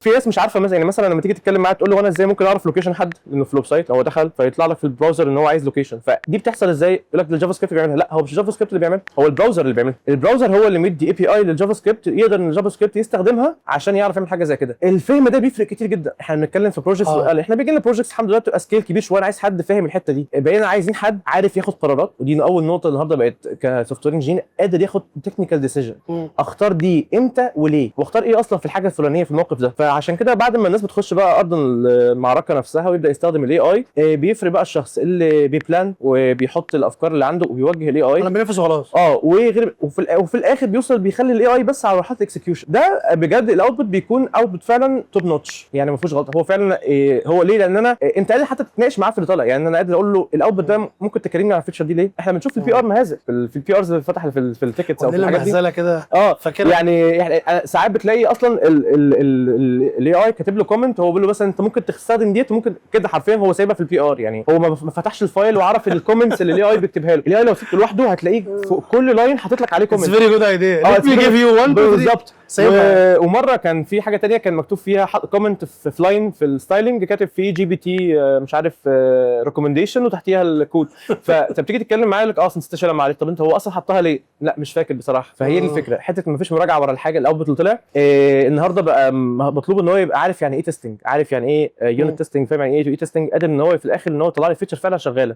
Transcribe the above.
في ناس مش عارفه مثلا، يعني مثلا لما تيجي تتكلم معاه تقول له انا ازاي ممكن اعرف location حد، لانه في ال website هو دخل فيطلع لك في ال browser ان هو عايز location، فدي بتحصل ازاي؟ يقول لك ده ال JavaScript بيعملها. لا، هو مش ال JavaScript اللي بيعملها، هو ال browser اللي بيعملها. ال browser هو اللي مدي API لل JavaScript، يقدر ان ال JavaScript يستخدمها عشان يعرف يعمل حاجة زي كده. الفهم ده بيفرق كتير جدا. احنا بنتكلم في projects، احنا بيجي لنا projects الحمد لله بتبقى scale كبير شويه، انا عايز حد فاهم الحتة دي. بقينا عايزين حد عارف ياخد قرارات، ودي اول نقطة النهارده، بقت ك software engineer قادر ياخد technical decision، اختار دي امتى وليه، واختار ايه اصلا في الحاجة الفلانية في الموقف ده. فعشان كده بعد ما الناس بتخش بقى ارض المعركة نفسها ويبدا يستخدم ال AI، بيفرق بقى الشخص اللي بي plan وبيحط الافكار اللي عنده وبيوجه ال AI. انا بنفذ وخلاص. اه، وغير وفي الاخر بيوصل بيخلي ال AI بس على مرحلة ال execution. ده بجد ال output بيكون output فعلا top notch، يعني ما فيهوش غلط. هو فعلا إيه هو ليه؟ لان انا إيه، انت قادر حتى تتناقش معاه في اللي طالع. يعني انا قادر اقول له ال output ده ممكن تكلمني على ال feature دي ليه؟ احنا بنشوف ال PR مهازل في ال PRs اللي فتح في ال tickets او في ونيلة الحاجات دي. مهزله كده. فاكرها. يعني ساعات بتلاقي اصلا ال AI كاتب له comment، هو بيقول له مثلا انت ممكن تستخدم ديت وممكن كده، حرفيا هو سايبها في ال PR. يعني هو ما فتحش ال file وعرف ال comments اللي ال AI بيكتبها له. ال AI لو سبته لوحده هتلاقيه فوق كل line حاطط لك عليه It's comment. very good idea. Let me give you one two three. بالظبط. سايبها. ومرة كان في حاجة تانية كان مكتوب فيها comment في line في ال styling، كاتب فيه GPT مش عارف recommendation وتحتيها الكود. فانت بتيجي تتكلم معاه يقول لك اه أصل نسيت اشيلها معلش. طب انت هو اصلا حطها ليه؟ لا مش فاكر بصراحه. فهي دي الفكره، حتة ما فيش مراجعه ورا الحاجه، ال output اللي طلع. النهارده بقى مطلوب ان هو يبقى عارف يعني ايه testing، عارف يعني ايه unit testing، فاهم يعني ايه testing، قادر ان هو في الاخر ان هو يطلع لي feature فعلا شغاله.